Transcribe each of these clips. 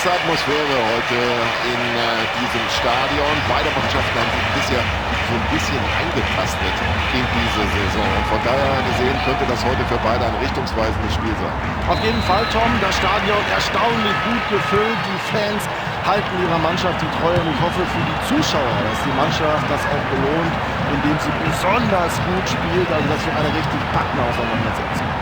Klasse Atmosphäre heute in diesem Stadion. Beide Mannschaften haben sich bisher so ein bisschen eingetastet in diese Saison. Und von daher gesehen könnte das heute für beide ein richtungsweisendes Spiel sein. Auf jeden Fall, Tom, das Stadion erstaunlich gut gefüllt. Die Fans halten ihrer Mannschaft die Treue und ich hoffe für die Zuschauer, dass die Mannschaft das auch belohnt, indem sie besonders gut spielt. Also das wird eine richtig packende Auseinandersetzung.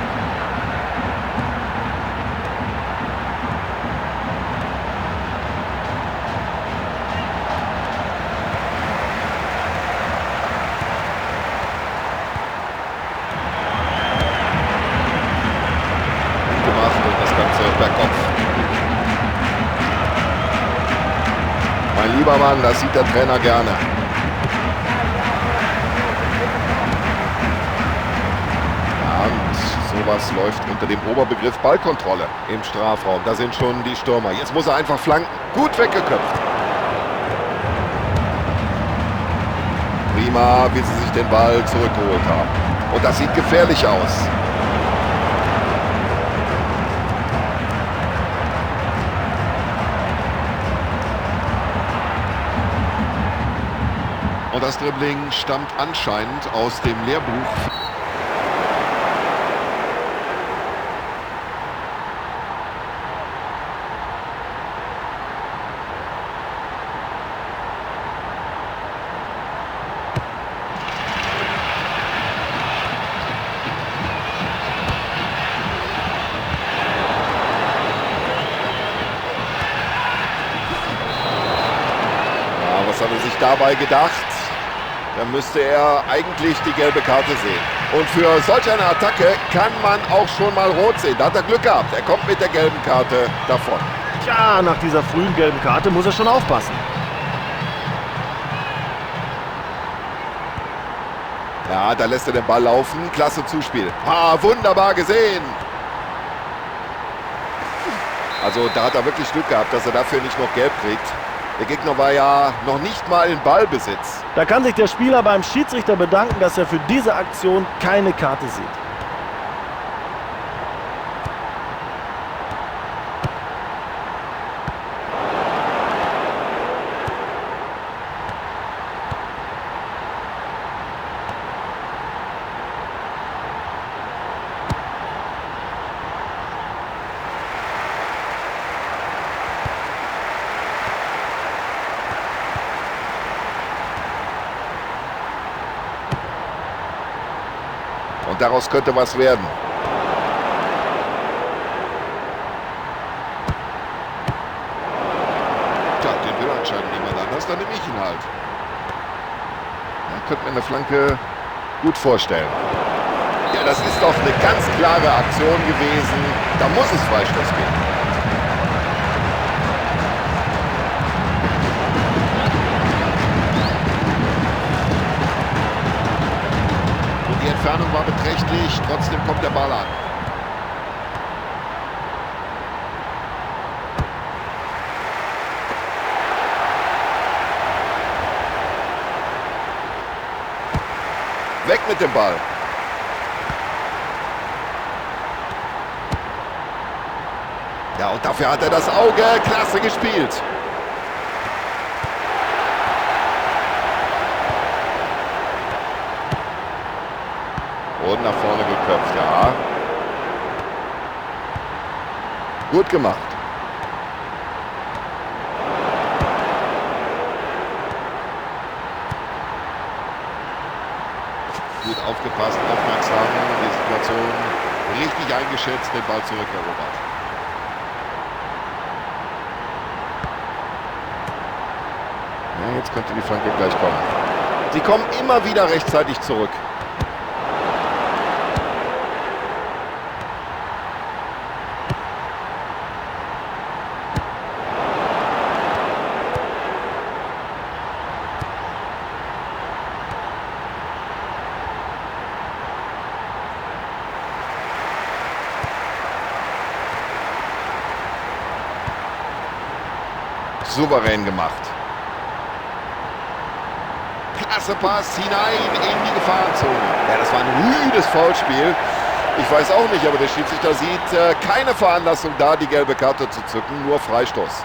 Mein lieber Mann, das sieht der Trainer gerne. Ja, und sowas läuft unter dem Oberbegriff Ballkontrolle im Strafraum. Da sind schon die Stürmer. Jetzt muss er einfach flanken. Gut weggeköpft. Prima, wie sie sich den Ball zurückgeholt haben. Und das sieht gefährlich aus. Und das Dribbling stammt anscheinend aus dem Lehrbuch. Ja, was hat er sich dabei gedacht? Da müsste er eigentlich die gelbe Karte sehen. Und für solch eine Attacke kann man auch schon mal rot sehen. Da hat er Glück gehabt. Er kommt mit der gelben Karte davon. Tja, nach dieser frühen gelben Karte muss er schon aufpassen. Ja, da lässt er den Ball laufen. Klasse Zuspiel. Ah, wunderbar gesehen. Also da hat er wirklich Glück gehabt, dass er dafür nicht noch gelb kriegt. Der Gegner war ja noch nicht mal in Ballbesitz. Da kann sich der Spieler beim Schiedsrichter bedanken, dass er für diese Aktion keine Karte sieht. Und daraus könnte was werden. Tja, den will anscheinend niemand anders, dann nehme ich ihn halt. Da könnte mir eine Flanke gut vorstellen. Ja, das ist doch eine ganz klare Aktion gewesen. Da muss es Freistoß geben. Die Entfernung war beträchtlich, trotzdem kommt der Ball an. Weg mit dem Ball. Ja, und dafür hat er das Auge. Klasse gespielt. Und nach vorne geköpft, ja. Gut gemacht. Gut aufgepasst, aufmerksam, die Situation richtig eingeschätzt, den Ball zurückerobert. Ja, jetzt könnte die Flanke gleich kommen. Sie kommen immer wieder rechtzeitig zurück. Souverän gemacht. Klasse Pass hinein in die Gefahrenzone. Ja, das war ein rüdes Foulspiel. Ich weiß auch nicht, aber der Schiedsrichter sieht keine Veranlassung da, die gelbe Karte zu zücken, nur Freistoß.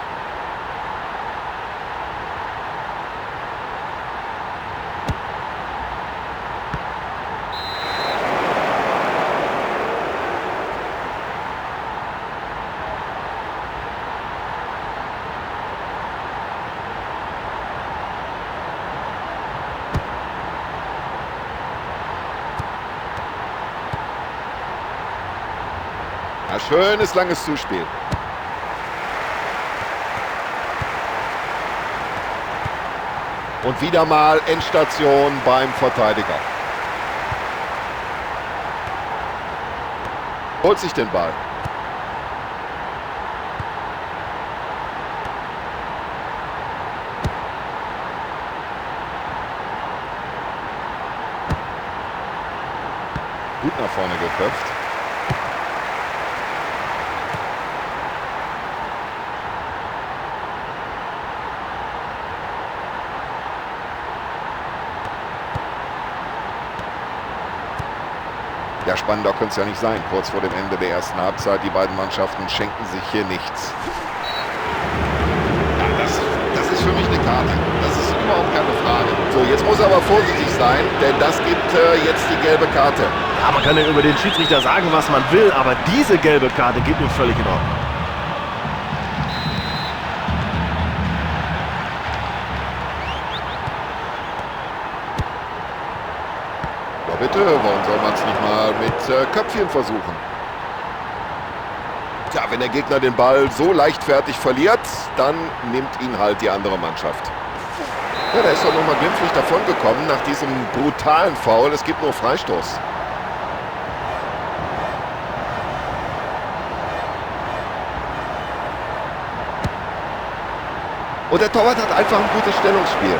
Schönes langes Zuspiel. Und wieder mal Endstation beim Verteidiger. Holt sich den Ball. Gut nach vorne geköpft. Ja, spannender könnte es ja nicht sein. Kurz vor dem Ende der ersten Halbzeit. Die beiden Mannschaften schenken sich hier nichts. Ja, das ist für mich eine Karte. Das ist überhaupt keine Frage. So, jetzt muss er aber vorsichtig sein, denn das gibt jetzt die gelbe Karte. Ja, man kann ja über den Schiedsrichter sagen, was man will, aber diese gelbe Karte geht nun völlig in Ordnung. Bitte, warum soll man es nicht mal mit Köpfchen versuchen? Tja, wenn der Gegner den Ball so leichtfertig verliert, dann nimmt ihn halt die andere Mannschaft. Ja, da ist doch nochmal glimpflich davongekommen nach diesem brutalen Foul. Es gibt nur Freistoß. Und der Torwart hat einfach ein gutes Stellungsspiel.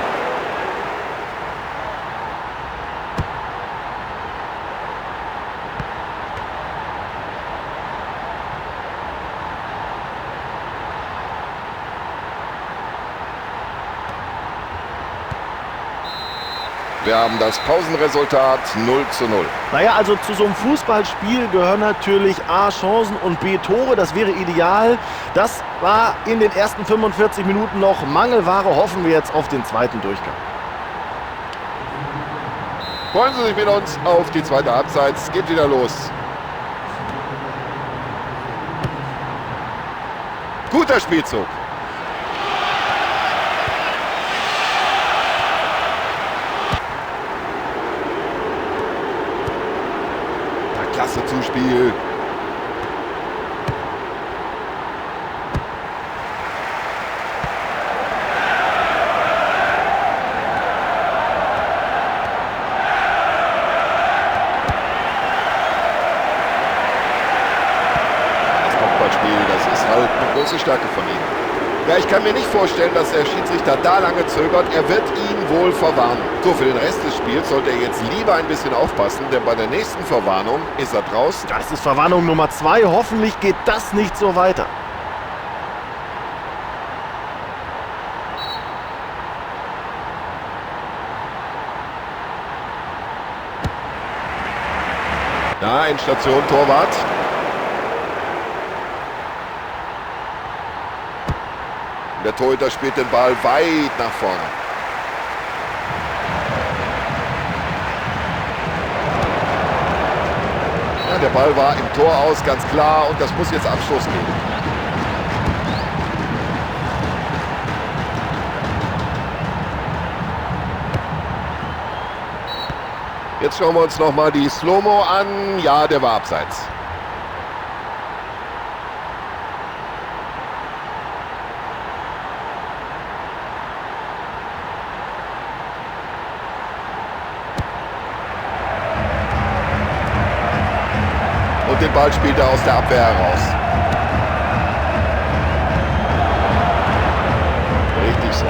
Wir haben das Pausenresultat 0:0. Naja, also zu so einem Fußballspiel gehören natürlich A, Chancen und B, Tore. Das wäre ideal. Das war in den ersten 45 Minuten noch Mangelware. Hoffen wir jetzt auf den zweiten Durchgang. Freuen Sie sich mit uns auf die zweite Halbzeit. Es geht wieder los. Guter Spielzug. Klasse Zuspiel. Das Kopfballspiel, das ist halt eine große Stärke von ihm. Ja, ich kann mir nicht vorstellen, dass der Schiedsrichter da lange zögert. Er wird ihn wohl verwarnen. So, für den Rest des Spiels sollte er jetzt lieber ein bisschen aufpassen, denn bei der nächsten Verwarnung ist er draußen. Das ist Verwarnung Nummer 2. Hoffentlich geht das nicht so weiter. Na, Endstation, Torwart. Der Torhüter spielt den Ball weit nach vorne. Ja, der Ball war im Tor aus, ganz klar. Und das muss jetzt Abstoß geben. Jetzt schauen wir uns nochmal die Slow-Mo an. Ja, der war abseits. Und den Ball spielt er aus der Abwehr heraus. Richtig so.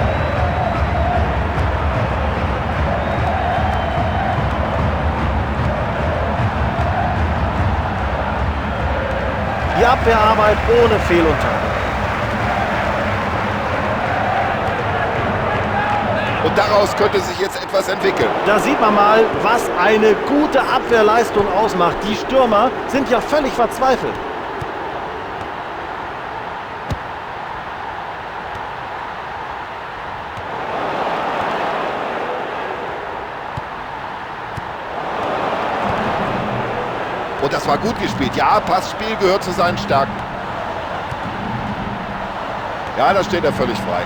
Die Abwehrarbeit ohne Fehlunterhalt. Und daraus könnte sich jetzt etwas entwickeln. Da sieht man mal, was eine gute Abwehrleistung ausmacht. Die Stürmer sind ja völlig verzweifelt. Und das war gut gespielt. Ja, Passspiel gehört zu seinen Stärken. Ja, da steht er völlig frei.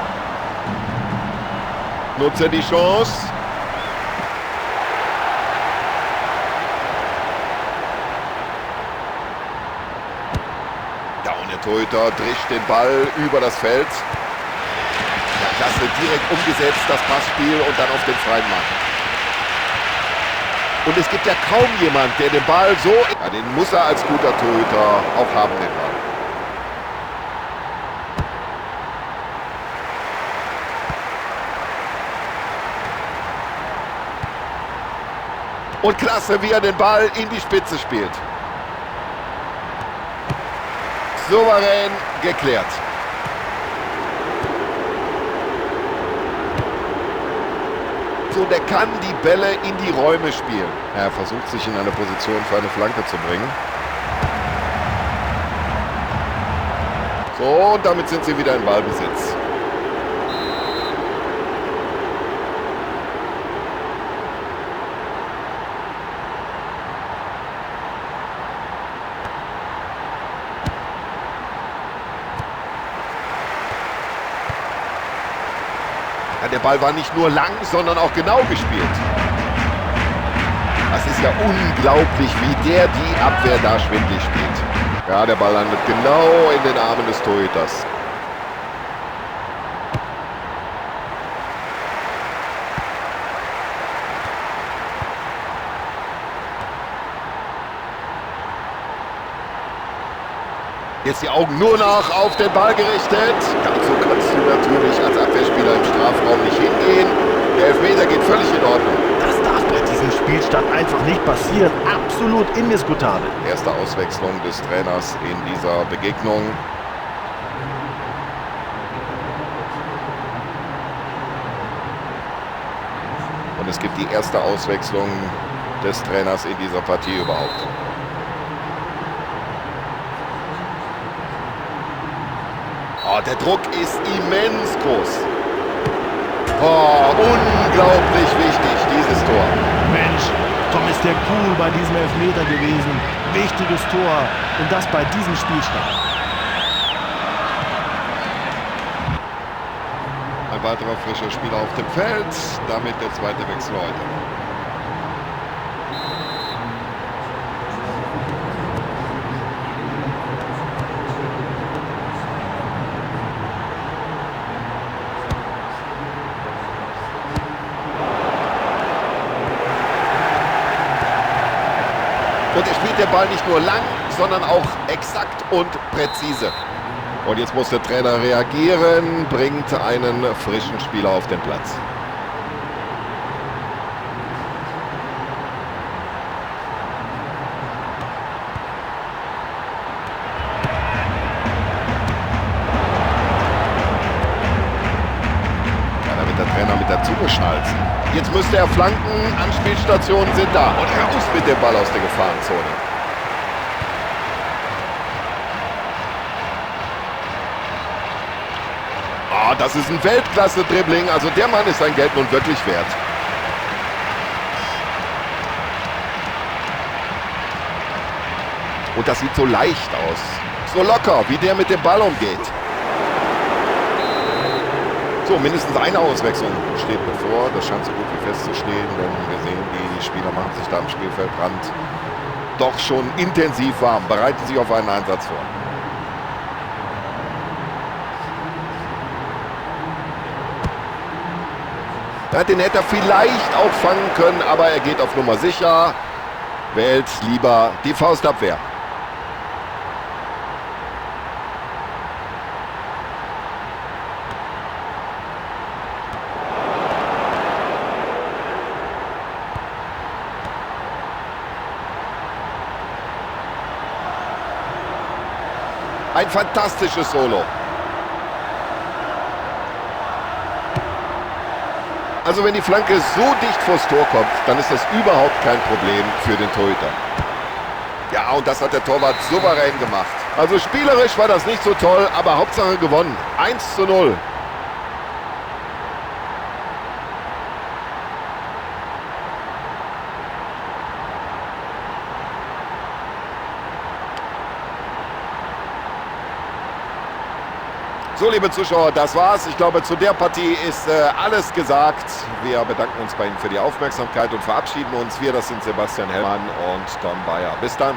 Nutzt er die Chance. Ja, und der Torhüter drischt den Ball über das Feld. Ja, klasse, direkt umgesetzt, das Passspiel und dann auf den freien Mann. Und es gibt ja kaum jemand, der den Ball so... Ja, den muss er als guter Torhüter auch haben, den Ball. Und klasse, wie er den Ball in die Spitze spielt. Souverän geklärt. So, der kann die Bälle in die Räume spielen. Er versucht sich in eine Position für eine Flanke zu bringen. So, und damit sind sie wieder in Ballbesitz. Ja, der Ball war nicht nur lang, sondern auch genau gespielt. Das ist ja unglaublich, wie der die Abwehr da schwindlig spielt. Ja, der Ball landet genau in den Armen des Torhüters. Jetzt die Augen nur noch auf den Ball gerichtet. Ja, so kannst du natürlich als Abwehrspieler im Strafraum nicht hingehen. Der Elfmeter geht völlig in Ordnung. Das darf bei diesem Spielstand einfach nicht passieren. Absolut indiskutabel. Erste Auswechslung des Trainers in dieser Begegnung. Und es gibt die erste Auswechslung des Trainers in dieser Partie überhaupt. Oh, der Druck ist immens groß. Oh, unglaublich wichtig, dieses Tor. Mensch, Tom, ist der cool bei diesem Elfmeter gewesen. Wichtiges Tor und das bei diesem Spielstand. Ein weiterer frischer Spieler auf dem Feld, damit der zweite Wechsel heute. Und er spielt den Ball nicht nur lang, sondern auch exakt und präzise. Und jetzt muss der Trainer reagieren, bringt einen frischen Spieler auf den Platz. Ja, da wird der Trainer mit der Zunge schnalzen. Jetzt müsste er flanken, Anspielstationen sind da. Und raus mit dem Ball aus der Gefahrenzone. Ah, das ist ein Weltklasse-Dribbling. Also der Mann ist sein Geld nun wirklich wert. Und das sieht so leicht aus. So locker, wie der mit dem Ball umgeht. So, mindestens eine Auswechslung steht bevor. Das scheint so gut wie festzustehen, denn wir sehen, die Spieler machen sich da am Spielfeldrand doch schon intensiv warm, bereiten sich auf einen Einsatz vor. Ja, den hätte er vielleicht auch fangen können, aber er geht auf Nummer sicher. Wählt lieber die Faustabwehr. Ein fantastisches Solo. Also wenn die Flanke so dicht vors Tor kommt, dann ist das überhaupt kein Problem für den Torhüter. Ja, und das hat der Torwart souverän gemacht. Also spielerisch war das nicht so toll, aber Hauptsache gewonnen. 1:0. So, liebe Zuschauer, das war's. Ich glaube, zu der Partie ist alles gesagt. Wir bedanken uns bei Ihnen für die Aufmerksamkeit und verabschieden uns. Wir, das sind Sebastian Hellmann und Tom Bayer. Bis dann.